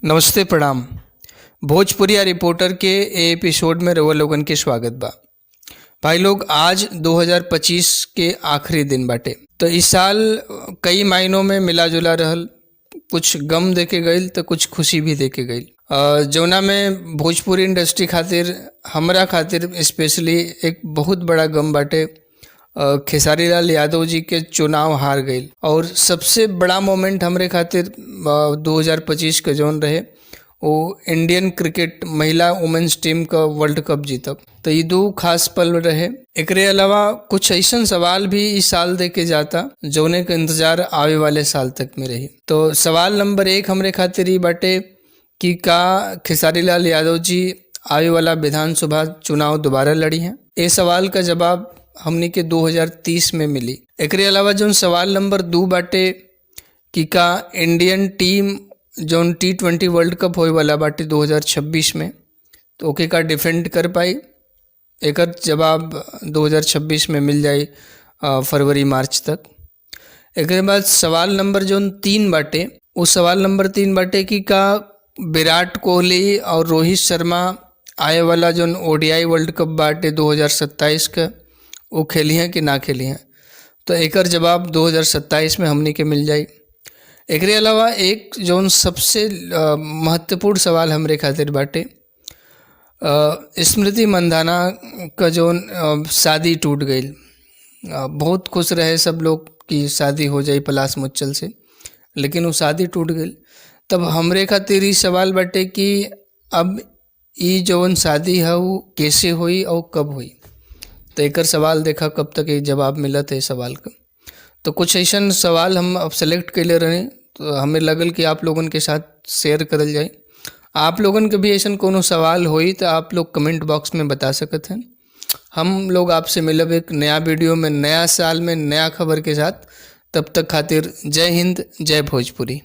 नमस्ते, प्रणाम। भोजपुरिया रिपोर्टर के ए एपिसोड में रउआ लोगन के स्वागत बा। भाई लोग, आज 2025 के आखिरी दिन बाटे, तो इस साल कई मायनों में मिला जुला रहल। कुछ गम देके गईल तो कुछ खुशी भी देके गईल, जौना में भोजपुरी इंडस्ट्री खातिर, हमरा खातिर स्पेशली एक बहुत बड़ा गम बाटे। खेसारी लाल यादव जी के चुनाव हार गईल और सबसे बड़ा मोमेंट हमरे खातिर 2025 के जौन रहे, वो इंडियन क्रिकेट महिला वुमेन्स टीम का वर्ल्ड कप जीतब। तो ये दो खास पल रहे। एकरे अलावा कुछ ऐसन सवाल भी इस साल दे के जाता, जौने के इंतजार आवे वाले साल तक में रही। तो सवाल नंबर 1 हमरे खातिर ई बाटे कि का खेसारी लाल यादव जी आवे वाला विधानसभा चुनाव दोबारा लड़ी हैं? ये सवाल का जवाब हमनी के 2030 में मिली। एकरे अलावा जौन सवाल नंबर 2 बाटे कि का इंडियन टीम जौन टी20 वर्ल्ड कप होए वाला बाटे 2026 में, तो ओके का डिफेंड कर पाई? एकर जवाब 2026 में मिल जाई, फरवरी मार्च तक। एकरे बाद सवाल नंबर जौन 3 बाटे, वो सवाल नंबर 3 बाटे कि का विराट कोहली और रोहित शर्मा आए वाला जौन ओडीआई वर्ल्ड कप बाटे 2027 का, वो खेली हैं कि ना खेली हैं? तो एकर जवाब 2027 में हमनी के मिल जाई। एकरे अलावा एक जौन सबसे महत्वपूर्ण सवाल हमरे खातिर बाटे, स्मृति मंधाना का जौन शादी टूट गई। बहुत खुश रहे सब लोग कि शादी हो जाई पलाश मुच्छल से, लेकिन वो शादी टूट गई। तब हमरे खातिर ई सवाल बाटे कि अब ई जौन शादी है, वो कैसे होई और कब होई? तो एकर सवाल देखा कब तक एक जवाब मिलत है सवाल का। तो कुछ ऐसा सवाल हम अब सेलेक्ट कैले रहे, तो हमें लगल कि आप लोगन के साथ शेयर करल जाए। आप लोगन के भी ऐसा कोनो सवाल होई तो आप लोग कमेंट बॉक्स में बता सकत हैं। हम लोग आपसे मिलब एक नया वीडियो में, नया साल में, नया खबर के साथ। तब तक खातिर जय हिंद, जय भोजपुरी।